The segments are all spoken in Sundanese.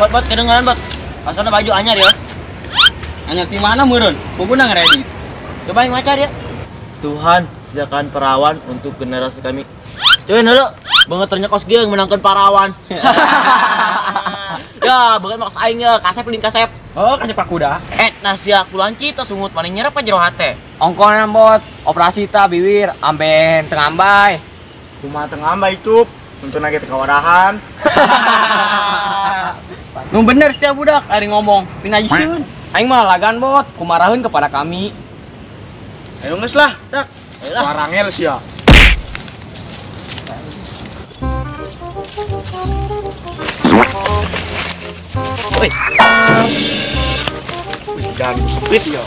Bot kedengaran bot. Pasarna baju anyar ya. Anyar di mana meureun? Pupuna ngeredit. Coba yang macar ya. Tuhan, sisakan perawan untuk generasi kami. Cuy, dulu banget ternyata kos dia yang menangkan parawan. Ya, banget maksud aing ya, kasep link kasep. Oh, kasep pakuda. Nasi aku lanci tas sungut paling nyerap ka jero hate. Ongkon bot, operasi ta biwir amben tengambay. Kumaha tengambay cup, untuna ge teu kawarahan. Nu bener sia budak ari ngomong, pinajiseun. Aing mah lalagan bot, kumaraheun kepada kami. Ayo geus lah, dak. Warangel sia. Wih. Wih, dan sempit ya.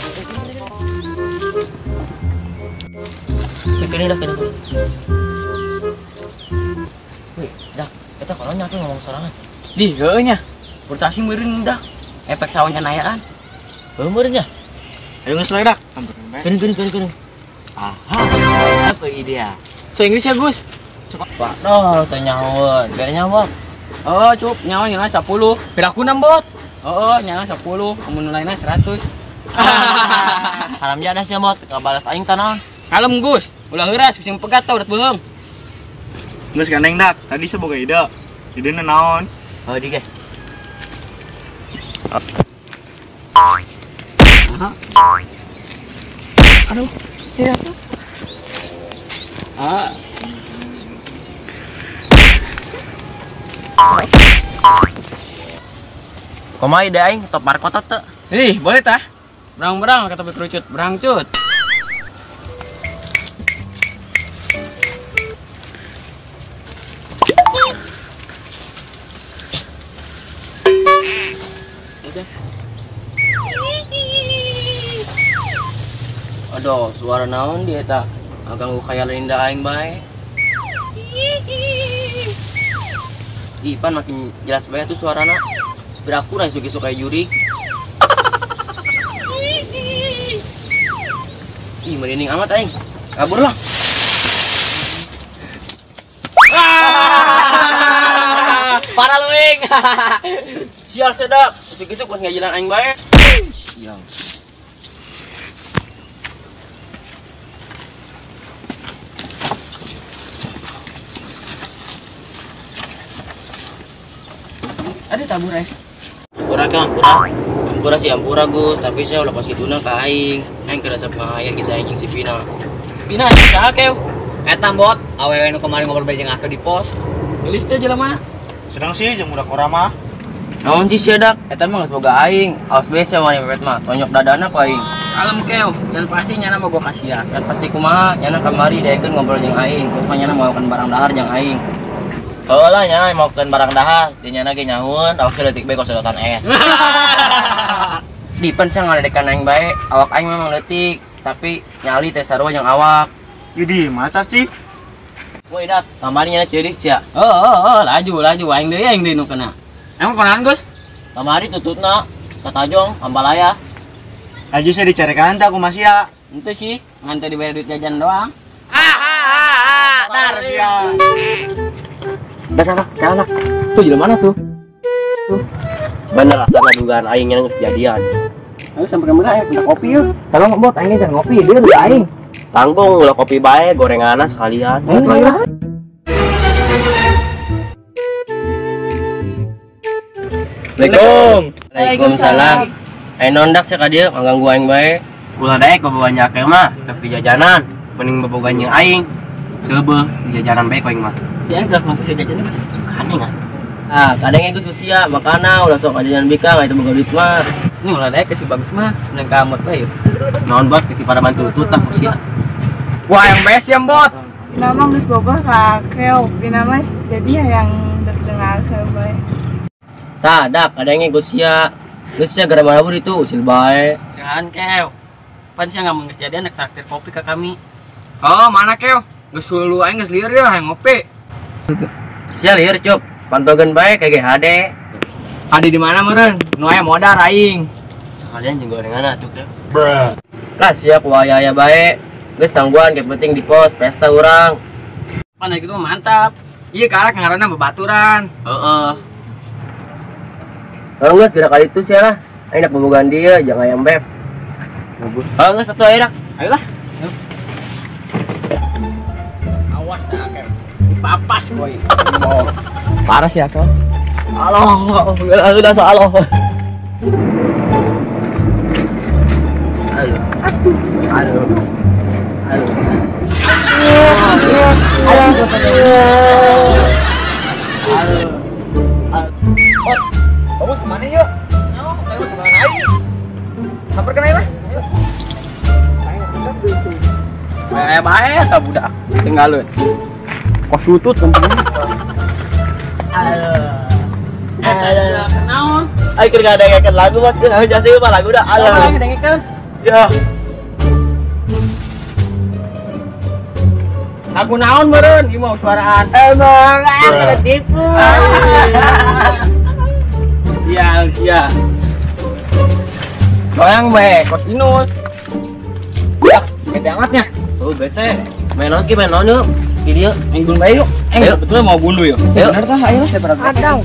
Kene dah, kene. Wih, dah, eta kalau nyake ngomong sorangan. Di, heueuh nya. Purtasi meureun dah. Efek sawahnya nayaan. Heueuh meureun nya. Ayo geus lah dak. Kene kene. Aha, apa ide ya? So Inggris ya, Gus. Pak, noh, teu nyahoeun. Bere nyaho. Oh, cup, nyawa nyawa 10. Piraku 6, bot. Oh, nyawa 10, amun lainna 100. Haram jadah sia, bot. Kabalas aing tanaon. Kalem, Gus. Ulah heuras bising pegat tah urat beuheung. Geus gandeng dak. Tadi saya boga ide. Idena naon? Oh, di ge. Aduh, iya. Ah. Kumaha ide aing top markotot teu? Ih, boleh tah. Berang-berang kata kerucut, berangcut. Aduh, suara naon dia tah? Ganggu khayal indah aing bae. Ipan makin jelas bae tuh suarana. Beraku lah isuk-isuk kayak juri. Ih, merinding amat aing. Kabur lah. Parah lu aing. Sial sedap. Isuk-isuk pas ngajalan aing bae. Sial. Ada tabur es. Ampura kang, ampura. Ampura sih ampura Gus, tapi saya ulah pas kituna ka aing. Aing kerasa pengahayat kisah aing si Pina. Pina saha keu? Eta bot, awewe nu kemarin ngobrol bae jeung aku di pos. Tulis teh jelema. Sedang sih jeung budak ora mah. Naon sih sia dak? Eta mah geus boga aing. Awas bae sia wani mepet mah, tonjok dadana ku aing. Kalem keu, dan pasti nyana bogo ka sia. Dan pasti kumaha, nyana kamari daekeun ngobrol jeung aing. Terus mah nyana maokeun barang dahar jeung aing. Oh lah nyana maokeun barang dahar, di nyana ge nyahueun, awak leutik bae kosodotan es. Dipen sia ngaledekan aing bae, awak aing memang leutik, tapi nyali teh sarua jeung awak. Idi, masa sih? Woi dak, kamari nyana ceurik sia. Oh, laju aing deui nu kena. Emang konan Gus? Kamari tututna katajong ambalaya. Laju sia dicarekan teh aku masih ya. Henteu sih, ngan teu dibayar duit jajan doang. Hahaha, dar sia. Dah salah, salah. Tuh jelema mana tuh? Tuh. Bener asana dugaan aing yang kejadian. Ayo sampai kemana ya? Minta kopi yuk. Kalau bot aing jangan ngopi, dia udah aing. Tanggung ulah kopi bae, gorenganan sekalian. Ayo. Assalamualaikum. Waalaikumsalam. Aing nondak sia ka dieu ngaganggu aing bae. Ulah daek bobogan nyake mah, tapi jajanan mending bobogan jeung aing. Seubeuh jajanan bae ku aing mah. Jangan gelap mampu jajan mas. Aneh kan? Ah, kadang ikut usia, makana ulah sok jajan bikang itu boga duit mah. Ini ulah daek si bagus mah, nang kamar bae. Naon bot titip pada bantu tutah usia. Wah, yang bes ya bot. Pina mah geus bogoh ka Keo, pina mah jadi yang dengar bae. Tah, dak kadang ikut sia. Geus sia gara marabur itu usil bae. Jangan Keo. Pan sia nggak kejadian nek traktir kopi ke kami. Oh, mana Keo? Geus lu aing geus lieur ya hayang ngopi. Sia lieur cup, pantogeun bae ka GHD. Adi di mana meureun? Nu aya modar aing. Sekalian jeung gorengan atuh Keo. Bruh. Lah sia ku aya-aya bae. Geus tangguhan ke penting di pos pesta urang. Pan gitu mah mantap. Iya karak ngaranna babaturan. Heeh. Enggak, segera kali itu sih lah. Aing nak bobogan dia, jangan ayam beb. Oh, enggak satu air lah. Ayolah. Awas cak, dipapas boy. Oh. Parah sih aku. Allah, udah salah. Aduh. Aduh. Aduh. Aduh. Aduh. Bagus kemana yuk? No, ayo kemana aja? Sampai kena lah. Bae bae tak budak. Tinggal lu. Kos lutut penting. Aduh. Aduh. Kenaon? Ayo keur ngadengekeun lagu mah keur jasa mah lagu dah. Aduh. Ngadengekeun. Ya. Lagu naon meureun ieu mah suaraan. Emang kena tipu. Iya, iya. Goyang bae, kos inus. Ya, bete amatnya. Oh, bete. Main lagi, main naon yuk. Di dieu, main gundu bae yuk. Eh, betul mau gundu yuk. Bener tah, ayo lah. Adau.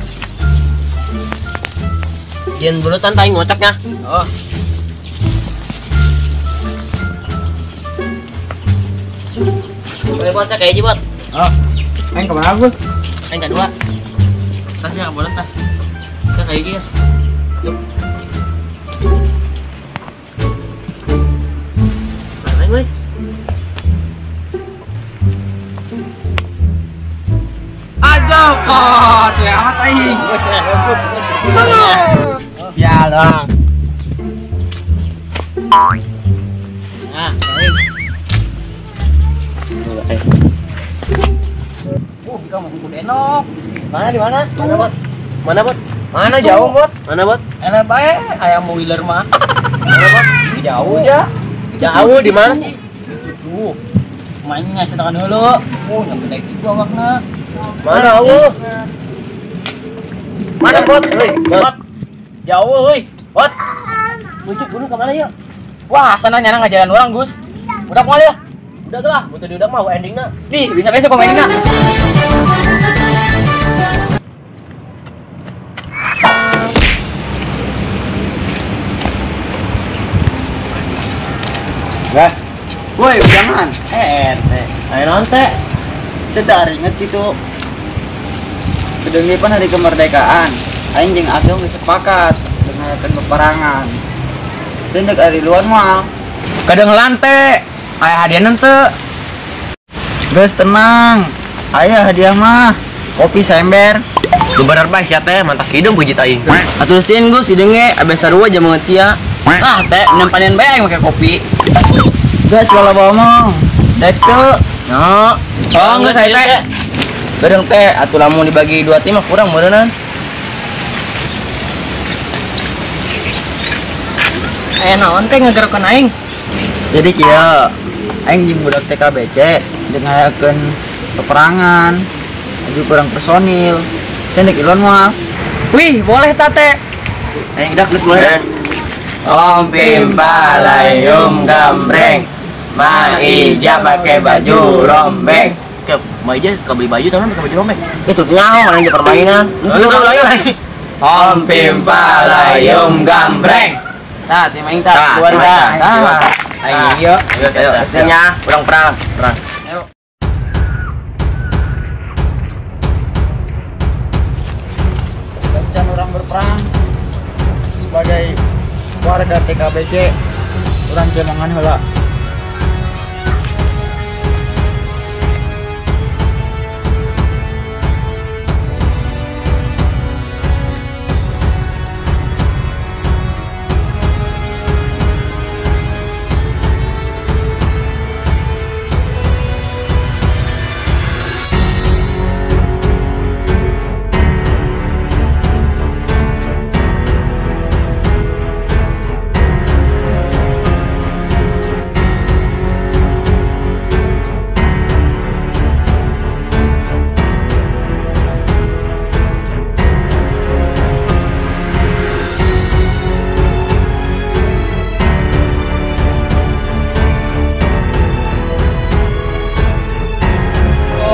Jieun bulutan tah ngocaknya. Oh. Boleh bocah kayak bot. Oh. Aing kemana, Gus? Aing kedua. Tasnya boleh tah. Kita kayak gini. Yuk. Mana gue? Aduh, kok selamat aing. Gue selamat. Ya lah. Nah, aing. Oh, kita mau kudu enok. Mana di mana? Mana, Bot? Mana, Bot? Mana jauh, Bot? Mana, Bot? Enak bae, ayam wheeler mah. Mana, Bot? Jauh ya. Jauh di mana sih? Itu tuh. Mainnya setekan dulu. Oh, nyampe naik itu awakna. Mana Allah? Mana, Bot? Hoi, Bot. Jauh, hoi. Bot. Lucu gunung ke mana yuk? Wah, sana nyana ngajaran orang, Gus. Udah moal ya? Udah lah, butuh diudak mau endingnya. Nih, bisa besok komennya. Gas. Woi, jangan. RT. Ayo nonte. Sedar inget gitu. Kedengnya pan hari kemerdekaan. Aing jeung Asung geus sepakat dengan peperangan. Sendek ari luar moal. Kadang lante. Aya hadiah nente. Geus tenang. Aya hadiah mah kopi sember. Bener bae sia teh mantak hidung bujit aing. Atuh sieun Gus hideung abe sarua jamangeut sia. Ah teh nempanin bae aing make kopi. Geus loba omong. Dek teu. No. Oh, geus aya teh. Bareng teh atuh lamun dibagi dua tim mah kurang meureunnan. Aya naon teh ngagerokeun aing? Jadi kieu, aing jeung budak TKBC jeung ngayakeun peperangan, aju kurang personil. Sendek ilon moal. Wih, boleh tate. Aing dak geus boleh. Om pim palayum gambreng. Ma Ija pakai baju rombeng. Ke Ma Ija ke beli baju teman pakai baju rombeng. Itu nyaho orang di permainan. Lu lagi. Om pim palayum gambreng. Nah, tim aing tah, dua tah. Aing yuk. Ayo, hasilnya kurang perang, perang. Ayo. Rencana orang berperang sebagai warga TKBC, orang jenengan heula.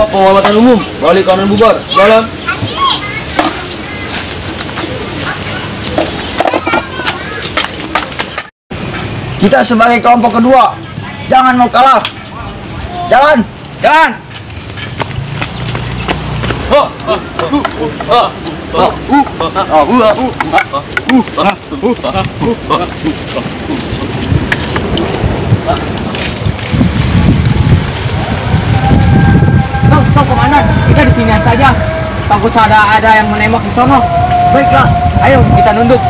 Penghormatan umum, balik kanan bubar, jalan. Kita sebagai kelompok kedua, jangan mau kalah. Jalan, jalan. Stop, komandan. Kita di sini saja. Takut ada yang menembak di sono. Baiklah, ayo kita nunduk.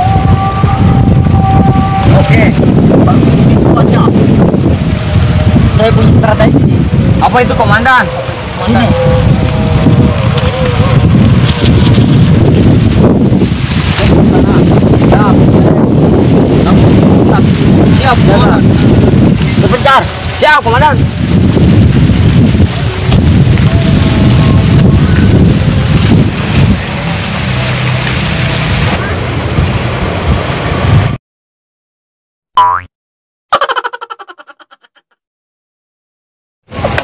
Oke. Ini tempatnya. Saya punya strategi. Apa itu, komandan? Ini. Siap, komandan. Berpencar. Siap, komandan.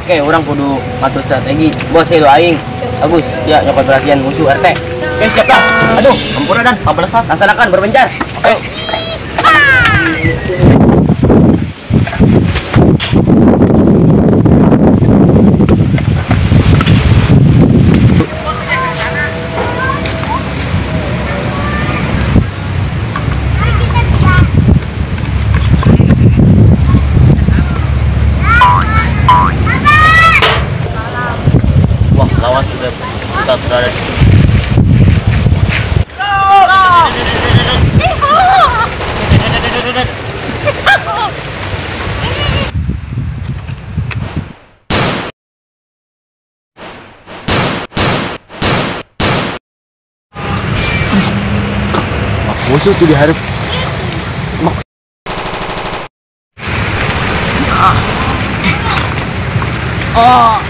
Oke, orang kudu ngatur strategi. Buat saya aing. Bagus, ya nyokot perhatian musuh RT. Oke, siap dah. Aduh, ampura dan pabelesan. Laksanakan berpencar. Ayo. Wah, lawan sudah kita berada di sini. Musuh tuh diharap. Oh.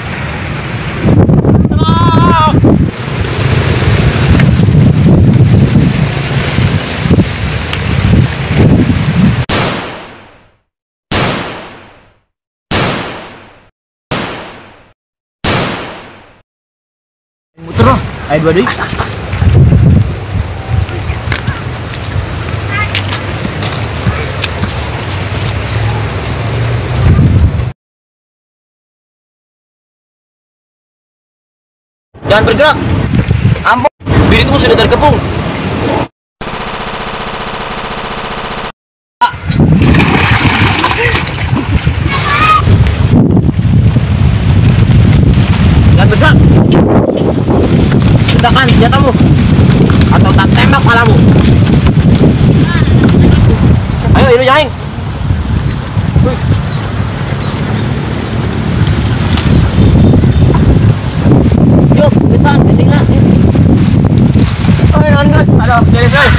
Muter loh, ayo dua deui. Jangan bergerak. Ampun, dirimu sudah terkepung. Jangan bergerak. Letakkan senjatamu atau tak tembak kepalamu. Ayo, ini jaing. Yuk, kesan, ketinggalan. Oh, non guys, aduh, jadi saya.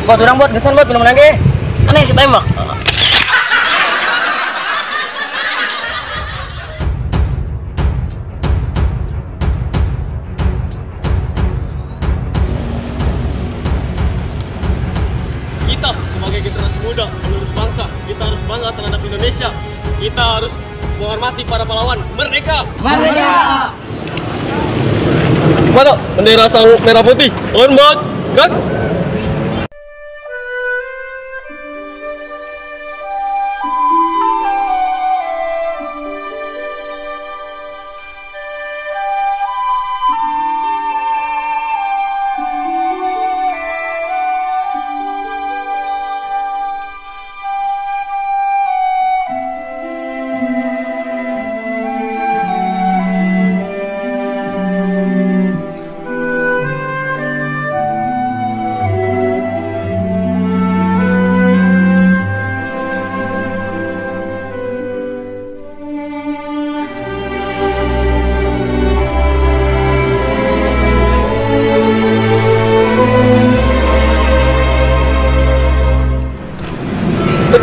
Buat orang buat gesan buat belum menang. Aneh si tembak. Kita sebagai generasi muda penerus bangsa, kita harus bangga terhadap Indonesia. Kita harus menghormati para pahlawan. Merdeka! Merdeka! Mana bendera sang merah putih? Hormat, gerak!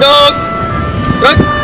Gerak. Gerak.